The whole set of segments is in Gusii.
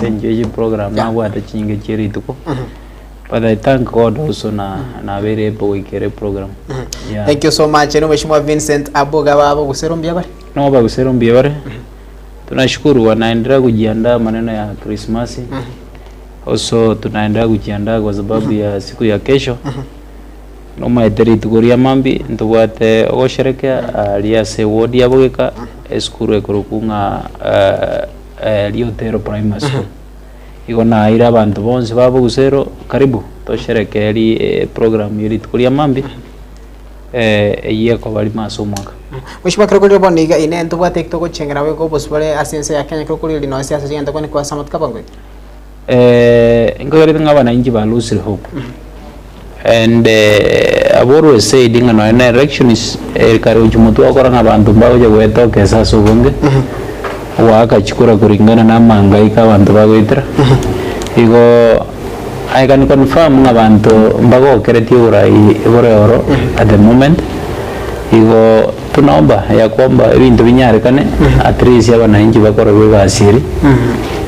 ase enchera ye chiprogram nabwate chinyinge chie rituko, but I thank God also na nabeire able goikera eprogram, yeah. Thank you so much. Eno Mheshimiwa Vincent Aboga baba gusero mbuya bare. No bagusero mbuya bare, tunashukuru wanaendelea kujiandaa maneno ya Krismasi, also tunaendelea kujiandaa kwa sababu ya siku ya kesho. Nomaete rituko ria mambia ntobwate ogosherekea aria ase eward ya Bogeka, esukuru ekorokwa ng'a Riotero Primary School. Igo naeire abanto bonsi ba Bogusero karibu tosherekee ri eprogram ya rituko ria mambia eyio ekoba rimo ase omwaka. Mheshimiwa ekero korire bono iga ine ntobwate eki togochengera boigo obosibore ase ense ya Kenya ekero korire rino ase ase chigento kwane kwa ase amatuko abango iga. Nkoigorete ng'a abananchi ba losire hope and I've always said ng'a nonya na elections kare gochia motwe ogokora ng'a abanto mbagocha goetokesa ase obonge, goaka chikura kuringana na amahangaiko abanto bagoetera, igo I can confirm ng'a abanto mbagokeretie oborai bore oro at the moment, igo tunaomba ya kwamba ebinto binyarekane at least abananchi bakorerwe egasi eria.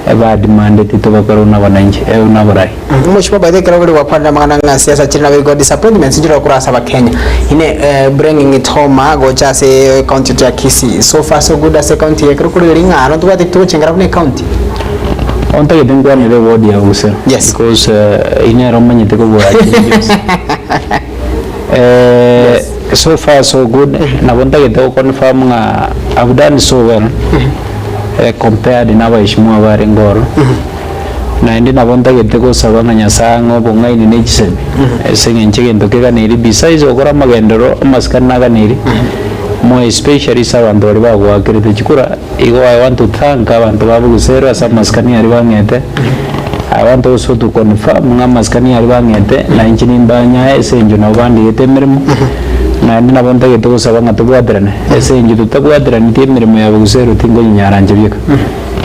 Ebadimandeti tobakore buna abananchi, ee, buna abarai. Mheshimiwa by the way ekero ore gwakwanire amang'ana ng'a siasa chire nabo igo disappointments nchire okora ase abakenya ine eh, bringing it home aa gocha ase ecounty yetu ya Kisii so far so good ase ecounty eye ekero kore ng'a aro ntobwate togochengera buna ecounty. Ontagete nkwanere eward ya Gusero Yes. because eh, eyio nere omanyete kobua chinde chionsi. Eh, so far so good, nabo ntagete go confirm ng'a I've done so well eh, compared na abaheshimiwa barenge oro. Naende nabo ntagete gosaba ng'a Nyasaye ang'e obong'aini na echisemi, ase eng'encho egento keganeiri besides gokora amagenderero, amasikani naganeiri, more especially ase abanto baria bagoakerete chikura, igo I want to thank abanto ba Bogusero ase amasikani aria bang'ete, I want also to confirm ng'a amasikani aria bang'ete, na inche nimbanyae ase eng'encho nabo bandigete emeremo, naende nabo ntagete gosaba ng'a tobwaterane, ase eng'encho totabwateraneti emeremo ya Bogusero tinkonyenyara inche bieka.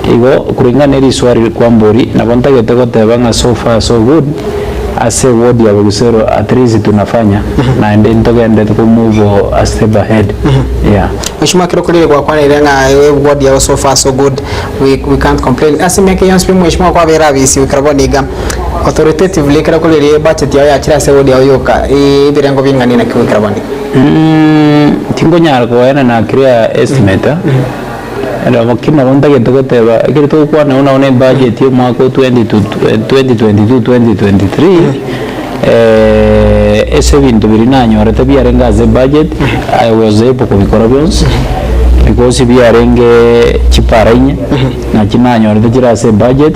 Igo kuringana ne riswari kwambori, nabo ntagete goteba ng'a so far so good, ase eward ya Bogusero at least tunafanya, naende ntogenderete ko move a step ahead, yeah. Mheshimiwa ekero korire gwakwanire ng'a eward yao so far so good, we, we can't complain. Ase emiaka eyio yonsi pi mheshimiwa kwabeire abisi goikera bono iga, authoritatively ekero korire ebudget yao yachire ase eward yao yoka, ebirengo bing'ani naki goikera bono iga? Tinkonyara koenana clear estimate, Lakini nabo ntagete goteba, ekero togokwana buna bono ebudget ya omwaka o 2022 2023, ase ebinto biria nanyorete biarenge ase ebudget, I was able kobikora bionsi, because biarenge chipara inye, nachi nanyorete chire ase ebudget,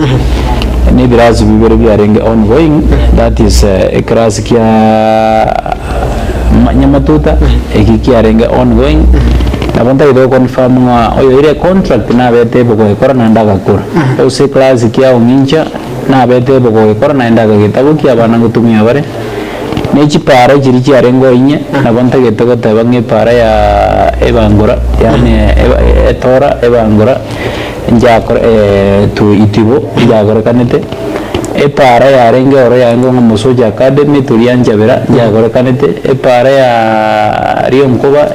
na ebirasi bibere biarenge ongoing, that is ekerasi kia Nyamatuta, eki kiarenge ongoing, nabo ntagete go confirm ng'a oyoire econtract nabete able goekora naende agakora. Gose eclass kia ong'incha nabete able goekora naende agagetabokia abana ngotumia bare, ne chipara chiria chiarenge oinye, nabo ntagete goteba ng'a epara ya ebangora yaani etora ebangora njakora to itibo njakorekanete. Epaara yarenge oro yarenge ng'a Omosocha Academy toria Nchabera yakorekanete, epaara ya Rionkoba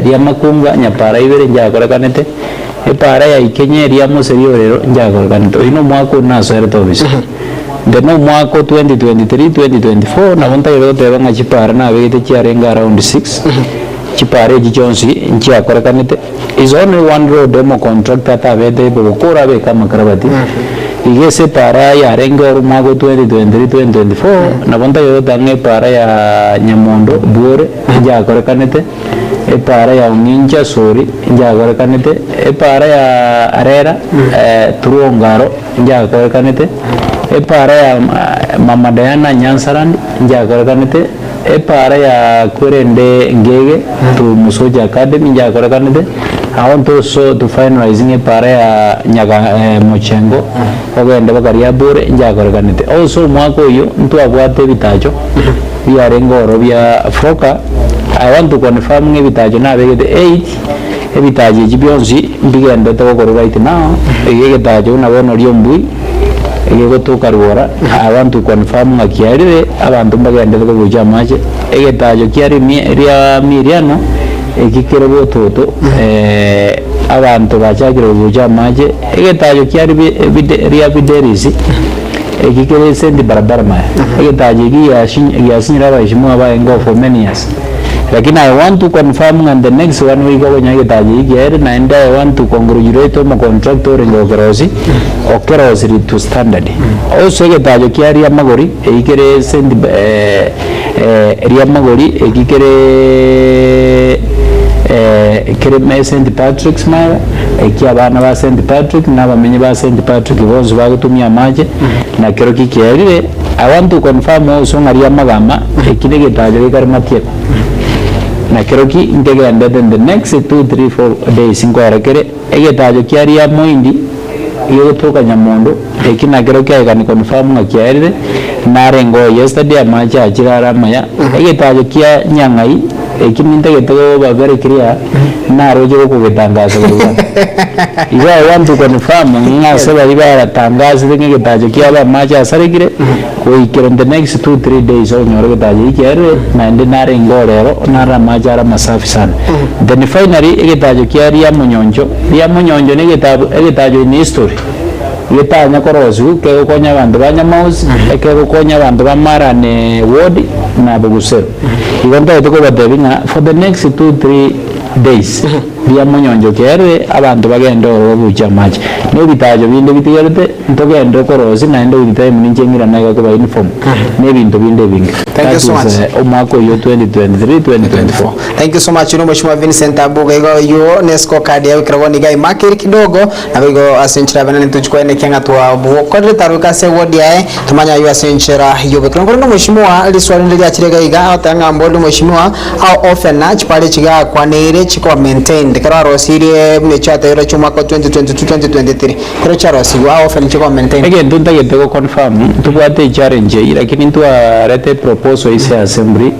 ri'Amakunga nyapaara ibere njakorekanete, epaara ya Ikenye ria Mose riorero njakorekanete. Oyio nomwaka one nasoerete ofisi. Then omwaka o 2023, 2024 nabo ntagete goteba ng'a chipaara nabegete chiarenge around six, chipaara echi chionsi nchiakorekanete. Is only one road omocontractor atabete able gokora abeke amakarabati, iga ase epaara yarenge oro omwaka o 2023, 2024, nabo ntagete goteba ng'a epaara ya Nyamondo Bwore njakorekanete, epaara ya Ong'incha Sori njakorekanete, epaara ya Arera Turongaro njakorekanete, epaara ya Mama Diana Nyansaland njakorekanete. Epaara ya kwerende ngege to Musoja Academy njakorekanete, I want also to finalize ng'a epaara ya Nyaga Mochengo ogende baka Riabore njakorekanete. Also omwaka oyio ntwabwate ebitacho biarenge ororo bia Froka, I want to confirm ng'a ebitacho nabegete eight, ebitacho echi bionsi mbigenderete gokorwa right now, iga egetacho buna bono Riombui, egegotoka rwora, I want to confirm ng'a kiarire, abanto mbagenderete kobucha amache, egetacho kia rimie ria miriano, eki kere bototo. abanto bachakire kobucha amache, egetacho kia ribi ebide ria Fidelis, eki kere sendi barabara maya, egetacho eki giashi giasinyire abaeshimiwa abaengo for many years. Lakini I want to confirm ng'a in the next one week okonya egetacho eki kiaere, naende I want to congratulate omocontractor orenge gokerosia, okerosirie to standard. Also egetacho kia Riamagori, eki kere sendi Riamagori eki kere kere me St Patrick's maega, eki abana ba St Patrick na abamenyi ba St Patrick bonsi bagotumia amache, na kero ki kiaerire, I want to confirm also ng'a Riamagama eki negetacho gekare matieko. Na kero ki nkegendete in the next two, three, four days nkoera kere, egetacho kia Riamoindi gegotoka Nyamondo, eki nakero kiaegani confirm ng'a kiaerire, narenge oo yesterday amache achire are amaya, egetacho kia Nyang'ai eki nintagete koba very clear, naroche gokogetangasa korwa iga. Igo I want to confirm ng'a ase baria baratangasete ng'a egetacho kiabo amache asarekire, goikera in the next two, three days onyore egetacho eki kiaerire, naende narenge oo rero, naro amache are amasafi sana. Then finally, egetacho kia Riamonyoncho, Riamonyoncho na egetabu egetacho in history, getanya korosiwu kegokonya abanto ba Nyamausi, ekegokonya abanto ba Marani ward na Bogusero. Igo ntagete kobatebia ng'a for the next two, three days, Riamonyoncho kiaerire, abanto bagende ororo babuche amache. Na ebitacho binde bitigarete, ntogende okorosia naende with time ninche ng'irane iga koba inform, na ebinto binde ebinge. Thank you That so is much. omwaka oyio 2023, 2024. Thank you so much no Mheshimiwa Vincent Abuga igo oyio ne scorecard yago ekero bono iga imakeri kidogo nabo igo ase enchera bene ntochi koenekia ng'a twabokorire taroika ase eward yaye tomanye aywo ase enchera yobekero nkorende Mheshimiwa riswali rinde riachire iga iga agoteba ng'a mbori Mheshimiwa how often chipare echi gakwaneire chikoba maintained ekero arosirie buna echio atebirie chia omwaka o 2022 2023 ekero chiarosigwe how often chikoba maintained. Egento ntagete go confirm, ntobwate echallenge eyio lakini ntwarete eproposal ase assembly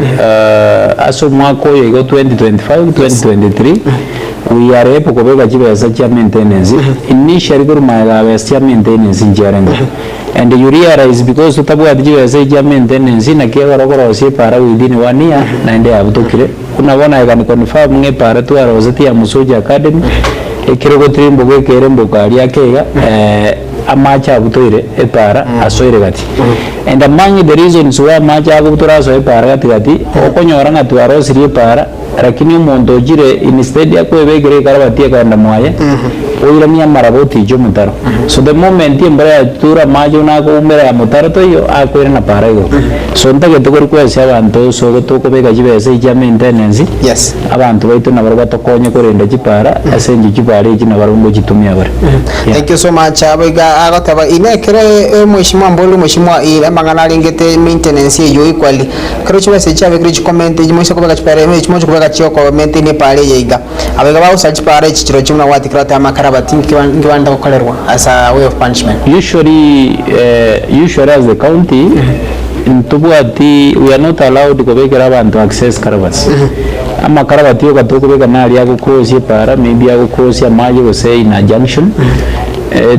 ase omwaka oyo igo 2025, 2023 we are able kobeka chibesa chia maintenance, initially korwa magega besa chia maintenance nchiarenge. And you realize because totabwati chibesa echi chia maintenance naki ekero okorosia epara within one year naende yabutokire. Buna bono I can confirm ng'a epara twarosetie ya Musoja Academy, ekero ogotirimboka ekere mboka aria ake iga, amache abutoire epara asoire gati. And among the reasons why amache agobutora asoe epara gati gati, okonyora ng'a twarosirie epara, Lakini omonto ochire instead akwebekera ekarabati ekagenda mwaye, oiranie amaraba otiche omotaro. So the moment embura yatura amache buna akoumera ya motaro toiyo, akoirana para igoro. So ntagete ko request abanto ase ogo tokobeka chibesa echi chia maintenance, Yes. abanto baito nabarabwo batokonye korenda chipara, ase enchera chipara echi nabarabwo ngochitumia bare. Yeah. Thank you so much abo iga agoteba ine ekero mheshimiwa mbori mheshimiwa ire amang'ana arengete maintenance eywo equally Ekero chibesa echi chiabekirwe chikomente, chimoise kobeka chipara ime, chimoche kobeka chiokomente ne epaara eye iga. Abaiga bagosaria chipaara echi chirochio buna gwatikire goteba amakarabati nki ba- nki barente gokorerwa as a way of punishment. Usually, usually as the county, ntobwati, we are not allowed kobekera abanto access culverts. Amakarabati yoka tokobeka naria agocross epaara, maybe agocross amache gose in a junction.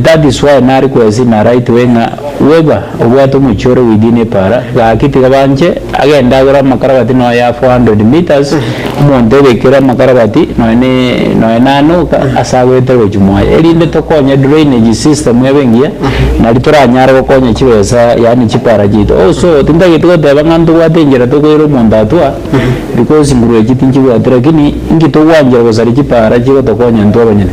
That is why nare kwesi in a right way ng'a Whoever obwate omochie ore within epaara, gaki tiga banche agende agore amakarabati nonya ya 400 metres, omonto obekere amakarabati nonya ne nonya nanoka ase agoetera gochia mwaye, erinde tokonye drainage system ebe engiya, nari toranyare gokonya chibesa yaani chipaara chiaito. Also tintageti goteba ng'a ntobwate enchera tokoira omonto atwa, because nguru echi tinchibwati lakini inki togwanchera gosaria chipaara chigotokonya intwe abanyene.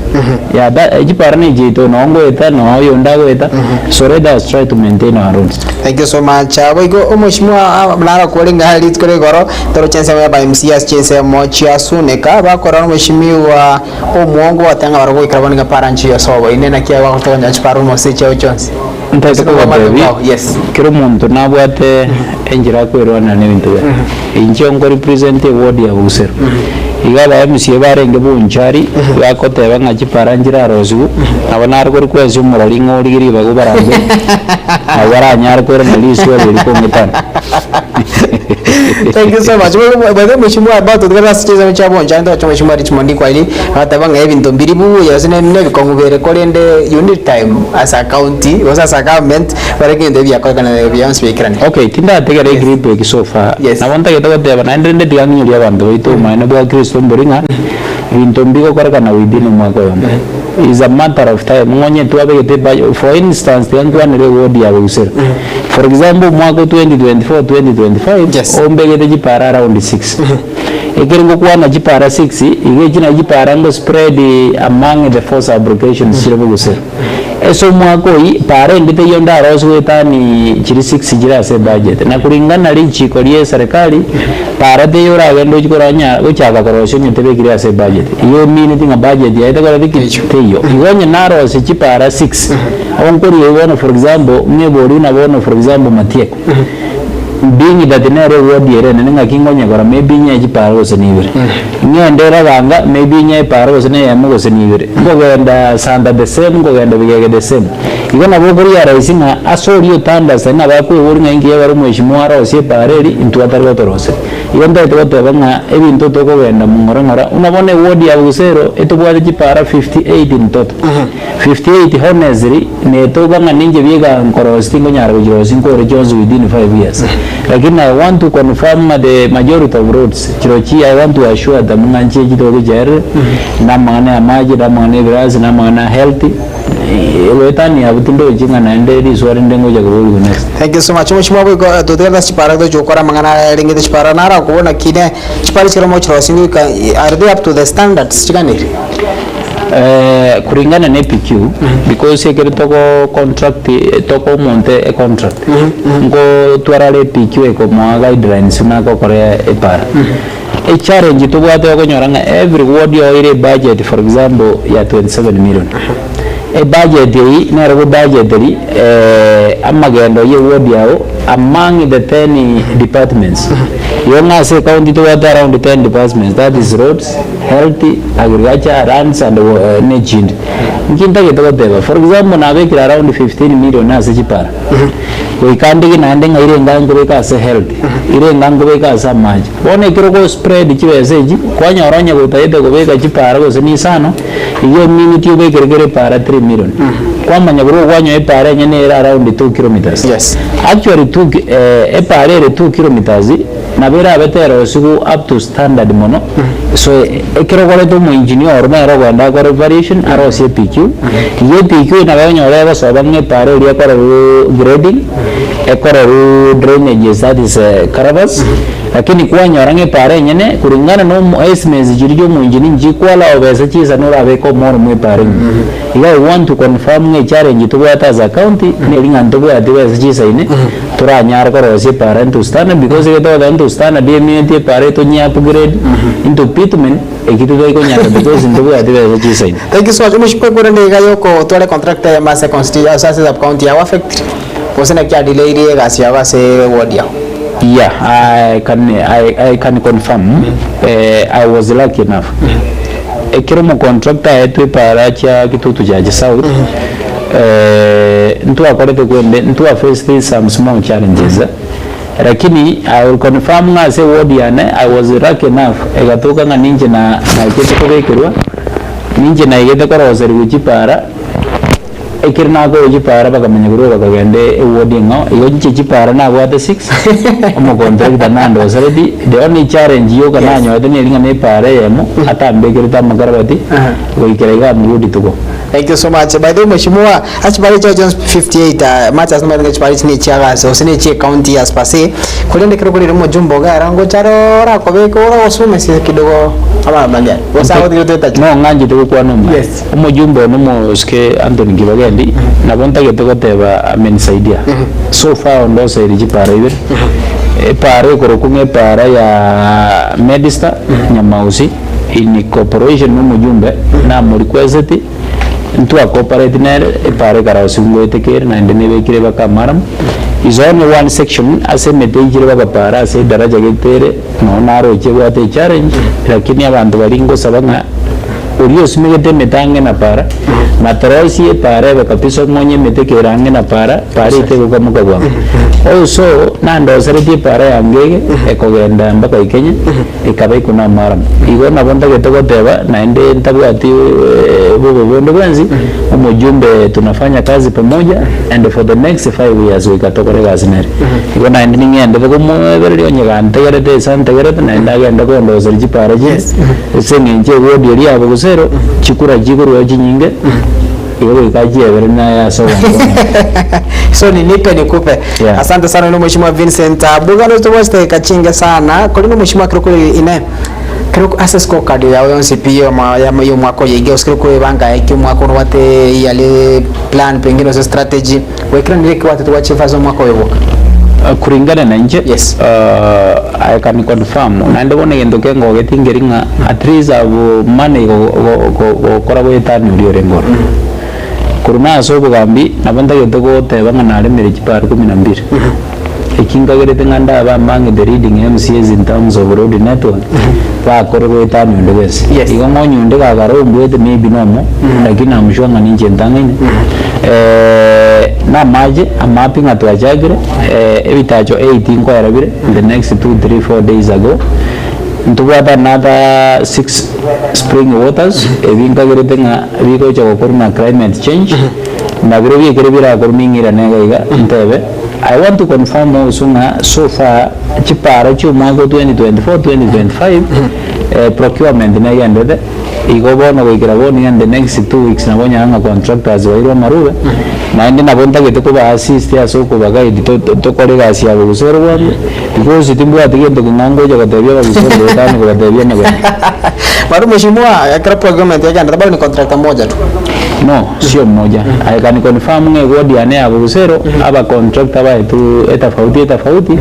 Yeah, that, chipaara ne chiaito noo ngoeta noo oyonde agoeta, so let us try to maintain our roads. Thank you so much. Boigo omweshimiwa narakore ng'a rituko ria igoro toroche ensemo ya ba MC ase chinsemo chia Suneka bakorora omweshimiwa omwongo bateba ng'a barabwo goikera bono niga para nchiyo sobo ine naki bagotokonya chipara omose chiabo chionsi. Ntagete kogotebi, Yes. kera omonto nabwate enchera akwerwanera na ebinto biaye. Inche nko represent eward ya Bogusero. Iga aba MCA barenge bonchari, bagoteba ng'a chipara nchirarosiwu, nabo nare ko request omorari ng'a origie ribaga obarambe, nabo baranyare koirana riswali eri kong'etana. Thank you so much. By the way, Mheshimiwa about to ase chinsemo chia bonchari ntoche Mheshimiwa Richmond Ikwari agateba ng'a ebinto mbiri buya gose ne nebikong'u bere korende you need time as a county gose as a government bare egento ebiakorekana bionsi biaikerane. Okay, tindategera egrip eki so far. Yes. Nabo ntagete goteba naende rende tiga ng'inyorie abanto baito obomaene bwa Kristo mbori ng'a. Ebinto mbigokorekana within omwaka oyomo. Is a matter of time ng'a onye twabegete ebudget, for instance tiga nkwanere eward ya Bogusero. For example omwaka o 2024, 2025, Yes. ombegete chipara around six. Ekere ngokwana chipara six, iga echi nachi chipara ngo spread among the four sub locations chire Bogusero. Ase omwaka oyio, para ende teiyo ndarose goetania chiria six chire ase ebudget. Na kuringana richiko rie eserekari, para teiyo oragende ochie koranya gochaka korosia onye tebekiri ase ebudget. Igo emeaneti ng'a budget yaye tekoreti ki? Teiyo. Igo onye narosie chipara six, onkorigia bono for example, ng'a ebori buna bono for example Matieko, being that nere eward ere enene ng'aki nkonyekora maybe inye chipara gose nibere. Ng'ende Raganga maybe inye epara gose neyemo gose nibere. Nkogenda Santa the same, nkogenda Bigege the same. Igo nabo okorealise ng'a ase oria otaunderstand nabo akoeboria ng'a inki ekero omweshimiwa arosie epara eria intwe atari gotoroseria. Igo ntagete goteba ng'a ebinto tokogenda mong'ora ng'ora, buna bono eward ya Busero etobwate chipara 58 in total. 58 honestly netoka ng'a ninche bieka nkorosia tinkonyara gochirosia nkore chionsi within 5 years. Lakini I want to confirm ng'a the majority of roads chirochio I want to assure them ng'a nchiche chitoke chiaerire, na amang'ana ya amache, na amang'ana ya ebirasi, na amang'ana ya health, goetania abwo tindochi ng'a naende riswa rinde ngocha koborigwa next. Thank you so much. Omochie boigo totigare ase chipara toche gokora amang'ana arengete chipara naro akobona kine chipara chikero mochirosia goika are they up to the standards chiganeri? Kulingana na APQ, because ekero togo contract tokoa omonto e contract, nkotwara are APQ ekomoa guidelines buna agokora epara. Echallenge tobwate okonyora ng'a every ward oire ebudget for example ya 27 million, ebudget eyio nere gobudgeteri amagendo ya eward yago among the ten departments. Igo ng'a ase ecounty tobwate around ten departments that is roads, health, agriculture, lands and nechinde. Inki ntagete goteba, for example nabekire around 15 million ase chipara, goika ndigi naende ng'a ire enga nkobeka ase health, ire enga nkobeka ase amache. Bono ekero ogo spread chibesa echi, kwanyora onye gotagete kobeka chipara gose nisano, igo eminiti obekere kera epara 3 million. Kwamanya korwa okwanyoa epara enyene ere around 2 kilometres. Yes. Actually two ki epara ere 2 kilometres, Nabo erabe terosigu up to standard mono, so ekero okoreta omoengineer oro nere okogenda akore variation arosie EPQ, igo EPQ eye nabo okonyora egosoba ng'a epara eria ekorerwa grading, ekorerwa drainages that is culverts, lakini kwanyora ng'a epara enyene kulingana na omo estimates chiria chia omoengineer nchikwallow besa chisana orabeke omoro mwa epara ime. Iga I want to confirm ng'a echallenge tobwate as a county neri ng'a ntobwati besa chisaine. Toranyare korosia epara into standard because ekero togoteba into standard emineti epara etonye upgrade into bitumen eki totari konyara because ntobwati besa chisaini. Thank you so much. Omochie korende iga yokotwara econtract eyemo ase consti ase ase sub county yago affectiri gose naki adelayiri egasi yago ase eward yago? Yeah, I can, I, I can confirm eh, I was lucky enough ekero omocontractor aetwe epara chia Kitutu Church South Ntwakorete kwende, ntwa faced some small challenges lakini I will confirm ng'a ase eward yane I was lucky enough egatoka ng'a ninche na nachete kobekerwa, ninche naigete koroserigwa chipara, ekero nakorwa chipara bakamanya korwa bakagenda eward eng'ao, igo inche chipara nabwate six, omocontractor nandosereti, the only challenge yoka nanyorete neri ng'a na epara eyemo atambekerete amakarabati goikera iga am good to go. Thank you so much. By the way, Mheshimiwa, ase chipara echio chionsi 58 much as nomanyete ng'a chipara echi nechiagase gose nechie county as per se, korende ekero okorire omojumbe iga ere ngocha aro orakobeke oragosomesa kidogo amang'ana gose agotigete otachi. No ng'anchete gokwana omwana. Yes. Omojumbe one omosike Anthony Kibagendi, nabo ntagete goteba amenisaidia. So far ondoseiri chipara ibere, epara ekorokwa ng'a epara ya Medista Nyamausi, In cooperation na omojumbe namorikweseti, ntwa cooperate nere, epara ekarosiwa ngoeteka ere naende nebekire baka amaram, is only one section ase emete eichire baka para ase edaraja gete ere, nonya naroche ebwate echallenge, lakini abanto baria ngosaba ng'a oria osimegete emete ang'e na para, na torosie epara ebe kabisa omonye emete kere ang'e na para, para etegokamoka bwango. Also, nandoseretie epara ya Ngege ekogenda mpaka Ikenye. Ekaba iko namaaramo. Igo nabo ntagete goteba, naende ntabwati bobe bonde bwensi, omojumbe tunafanya kazi pamoja and for the next 5 years goika tokore egasi nere. Igo naende ning'endete komoebereria onye gantegerete ase antegerete naende agende kondoseria chipara chinde, ase eng'encho eward eria yabo gose ero, chikura chikorwao chinyinge, igo goika achiebere naye ase obwango omonene. So ni nipe nikupe. Yeah. Asante sana no Mheshimiwa Vincent Abuga tobwate chidakika chinge sana kori no Mheshimiwa kero kore ine kero ase scorecard yao yonsi pi yoma ya omwaka oyo iga gose kero koebanga eki omwaka ono obwate yearly plan pengine gose strategy gwekeranire eki gwatete gwachieve ase omwaka oyo gwoka. Kulingana na inche, Yes. I can confirm naende bono egento kengogeti nkeri ng'a at least I've managed go- go- go- gokora goetania oria orenge oro. Korwa na ase obogambi nabo ntagete goteba ng'a naremire chipara kumi na mbili. Eki nkagerete ng'a ndabe among the leading MCAs in terms of road network, bakore goetania onde bwensi. Yes. Igo ng'a onye onde gakara ombuete maybe nomo, lakini I'm sure ng'a ninche ntang'aine. Na amache, amapi ng'a twachakire, ebitacho 8 nkoera bire in the next 2, 3, 4 days ago, ntobwate another 6 spring waters, ebi nkagerete ng'a bigocha gokorwa na climate change, na birobio ekere birakorwe ning'irane iga iga ntebe, I want to confirm also ng'a so far chipara chia omwaka o 2024, 2025 procurement negendete, igo bono goikera bono iga in the next 2 weeks nabo onyore ng'a contractors bairwe amarube, naende nabo ntagete koba assist ase okoba guide to- to- tokore egasi yabo gose ere bwango, because timbwati gento keng'ao ngocha gotebia abagusii goetania kobatebia amagena. Bado mheshimiwa, ekero procurement yagendete bado ni contractor moja tu. No, sio mmoja. I can confirm ng'a eward yane ya Bogusero, aba contractor baetwe etafauti etafauti,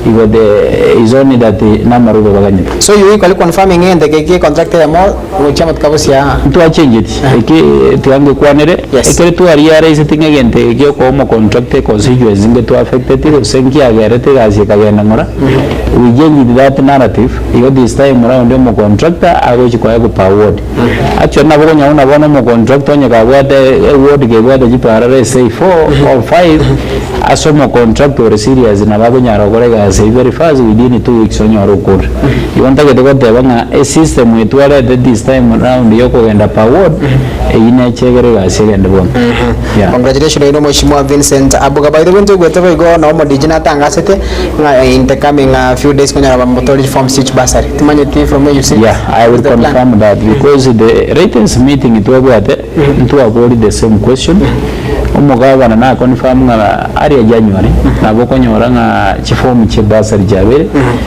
igo the is only that namarubo baganyete. So you equally confirming ng'a enteke eke contractor eyemo gochia amatuko abosia aa. Ntwachengetie, eki tiga ngekwanere, Yes. ekere twarealiseti ng'a egento eke giokoa omocontractor econstituency ngetwa affecteti gose nkiagerete egasi ekagenda ng'ora, we changed that narrative, igo this time round omocontractor agochi koegwa per ward. Actually nabo okonyora buna bono omocontractor onye kabwate eward kebwate chipara let's say four or five, ase omocontractor ore serious nabo akonyara gokora egasi eywo very fast within 2 weeks onyore okorire. Igo ntagete goteba ng'a esystem etwarete this time round ya okogenda per ward, eywo nechegere egasi egende bono. Yeah. Congratulations oino Mheshimiwa Vincent Abuga. By the way ntoigwete boigo na omodiji natangasete ng'a in the coming few days konyora bamotorie form six bursary. Timanyeti from where you sit. Yeah, I will what's the plan? confirm that because the latest meeting twabwate ntwabori the same question omogabana na confirm ng'a aria January nabo okonyora ng'a chiform chia bursary chiabere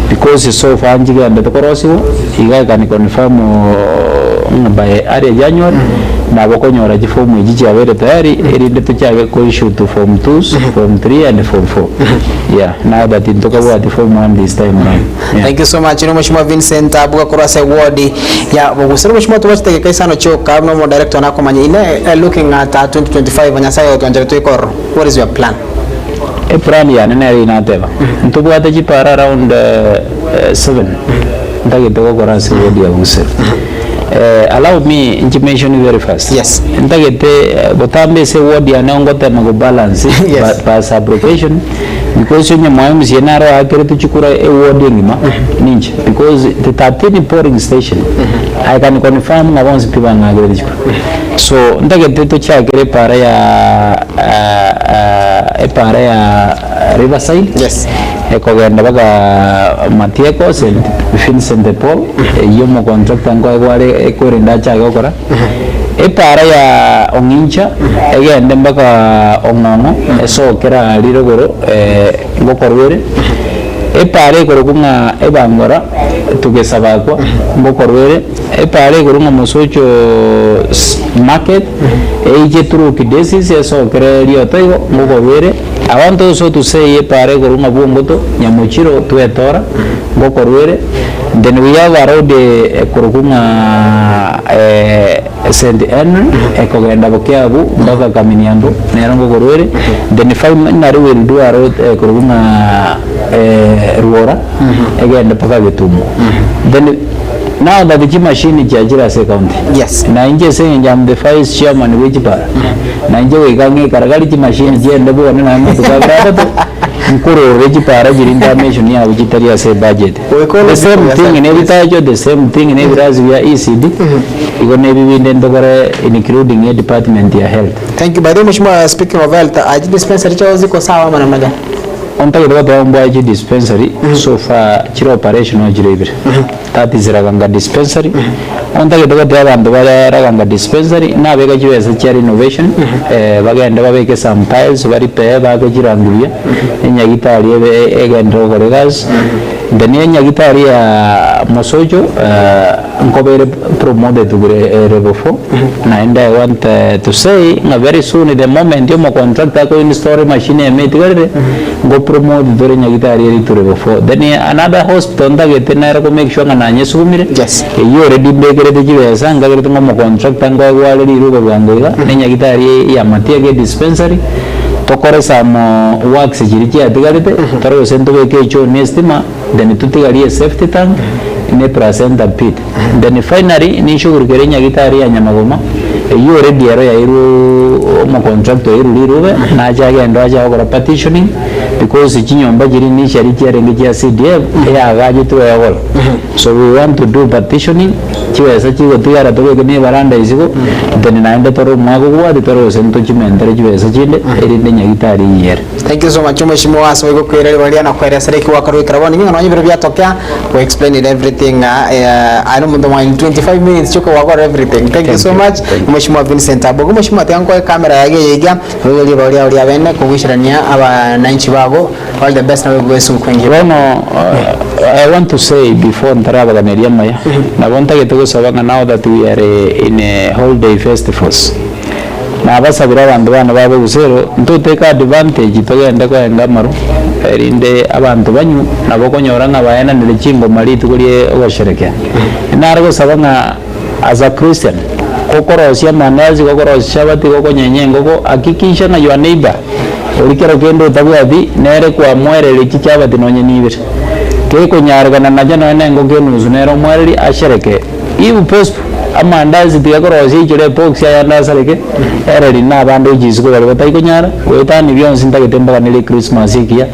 because so far nchigendete korosiwa iga I can confirm ng'a by aria January nabo okonyora chiform echi chiabere tayari erinde tochake koissue to form 2s, form 3 and form 4 yeah now that ntokabwati form 1 this time round yeah. Thank you so much no Mheshimiwa Vincent Abuga korwa ase ward ya Bogusero. Mheshimiwa tobachitageka isano chioka buna omo director nakomanya ine looking at 2025 Nyasaye otwanchire toikororo. What is your plan? Eplan yane nere inateba ntobwate chipara around 7 ntagete gokora ase ward ya Bogusero. Allow me nchimention very fast. Yes. Ntagete botambe ase ward yane ngotema go balance Yes. per sub-location because onye mwa MCA naro aakerete chikura eward engima ninche because the 13 polling station I can confirm ng'a bonsi pi bang'akerete chikura. So ntagete tochakere epara ya epara ya Riverside Yes. ekogenda mpaka Matieko St Vincent de Paul eyio omocontractor nkoegwa are ekwerende achake gokora epara ya Ong'incha egende mpaka Ong'ong'o esokere aria rogoro ngokorwa ere epara ekorokwa ng'a Ebangora togesabakwa ngokorwa ere epara ekorokwa ng'a Mosocho market eiche through Kidesis esokere Rioto igo ngokorwa ere I want also to say epara ekorokwa ng'a Bwongoto Nyamochiro twetora ngokorwa ere then we have a road ekorokwa ng'a St Henry ekogenda Bokiabu mpaka Kaminiambo nero ngokorwa ere then finally we will do a road ekorokwa ng'a Rwora egende mpaka Getumo then now that chimashini chiachire ase ecounty Yes. na inche ase eng'encho am the vice chairman bwe chipara na inche goika ng'e ekaragari chimashini chiende bwone naende amatuko abere atato. Nkororere chipara chiria information yabo chitari ase ebudget. Goika The same ore thing na ebitacho, the same thing na ebirasi bia ECD, igo na ebi binde ntokore including edepartment ya health. Thank you. By the way, Mheshimiwa, speaking of health, achi dispensary chao ziko sawa ama namna gani? Ontagete goteba mbwaye chidispensary so far chire operational chire ibere. That is Raganga dispensary. Ontagete goteba abanto bare Raganga dispensary nabeka chibesa chia renovation eh, bagende babeke some tiles baripee baake chirangi buya, enyagitari ebe egenderere gokora egasi. Then enyagitari ya Mosocho nkoba ere promoted to level 4 naende I want to say ng'a very soon the moment omocontractor ako install emachine ime etigarire ngo promote tore nyagitari ere to level 4. Then another hospital ntagete nere ko make sure ng'a nanyesugumire Yes. eyio already mbekerete chibesa nkagerete ng'a omocontractor nkoegwa are riruba bwango iga ne nyagitari ya Matiang'i dispensary tokore some works chiria chiatigarete tore gose ntobeke echoo na estima then totigarie esafety tank ne placenta pit. Then finally ninshugurikere enyagitari ya Nyamagoma eyio already ero yairwe omocontractor oirwe rirube nache agende ache gokora partitioning because chinyomba chiria initially chiarenge chia CDF eyagachetwe eyogoro. So we want to do partitioning chibesa chigotigara tobeke na ebaranda isiko then naende tore omwaka ogwati tore gose ntochimentere chibesa chinde erinde nyagitari eyere. Thank you so much mheshimiwa ase ogokwera ribaga riane na koeresera eki gwakorwa goikera bono inwe nonye bire biatokea we explained everything aye nomonto omong'aini 25 minutes chioka gwakora everything thank you so much mheshimiwa Vincent Abogo mheshimiwa tiga nkoe camera yage eye iga oige ribaga riao ria bene kogoicherania abananchi bago all the best naboigo esuku engiya. Bono I want to say before ntarabaganeria amaya, nabo ntagete gosaba ng'a now that we are in a holiday festivals, Nabasabire abanto bane ba bobusero, ntotake advantage togende koenga amaru, erinde abanto banywe, nabo okonyora ng'a baenanire chingoma rituko rie ogosherekea. Nare gosaba ng'a as a Christian, gokorosia amandazi, gokorosia chabati, gokonyenya engoko, hakikisha ng'a your neighbour oria kero kende otabwati, nere kwamoereria chichabati nonye nibere. Gekonyarekana nache nonye na engoko enusu nere omoererie asherekee. If possible, amandazi tiga korosia aichore ebox ayande asareke, ereri na abande gochia isiko baria bataikonyara, goetania bionsi ntagete mbaganere Christmas ekiya,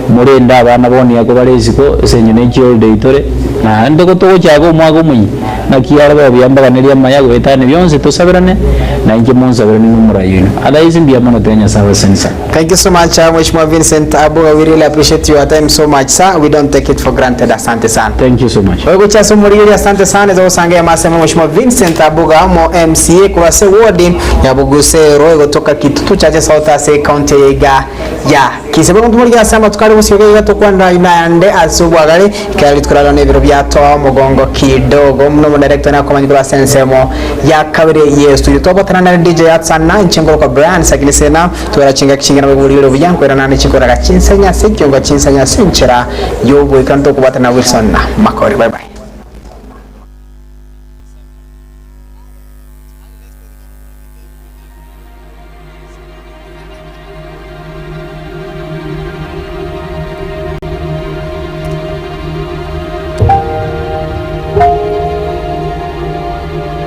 morende abana bono ako bare isiko ase eng'encho ne chiholiday tore, naende ko togochaka omwaka omoyia, naki are bobe buya mbaganeri amaya goetania bionsi tosaberane, na inche monsaberane na omorai oino. Otherwise mbuya mono tiga Nyasae abasesenie sana. Thank you so much Mheshimiwa Vincent Abuga we really appreciate your time so much sir we don't take it for granted asante sana. Thank you so much. Oyo gochia ase omorigereria asante sana ase gosanga emasa ime Mheshimiwa Vincent Abuga omo MCA korwa ase ward ya Bugusero egotoka Kitutu Chache South ase ecounty eye iga ya Kisii. Bono ntomorigereria ase amatuko are bosio iga tokwanera naende ase obwagare ekero rituko riaroro na ebiro biatoa omogongo kidogo. Buna omodirector nakomanya korwa ase ensemo ya kabere ye studio. Twabwatana nere DJ Atsana inche nkorokwa Brian Sagini Sena. Twera chingaki ching'ina boiborire obuya, nkoirana naende chikoraga chinsenya ase ekiongo chinsenya ase enchera y'ogoika ntokobwatana na Wilson na Makori. Bye bye.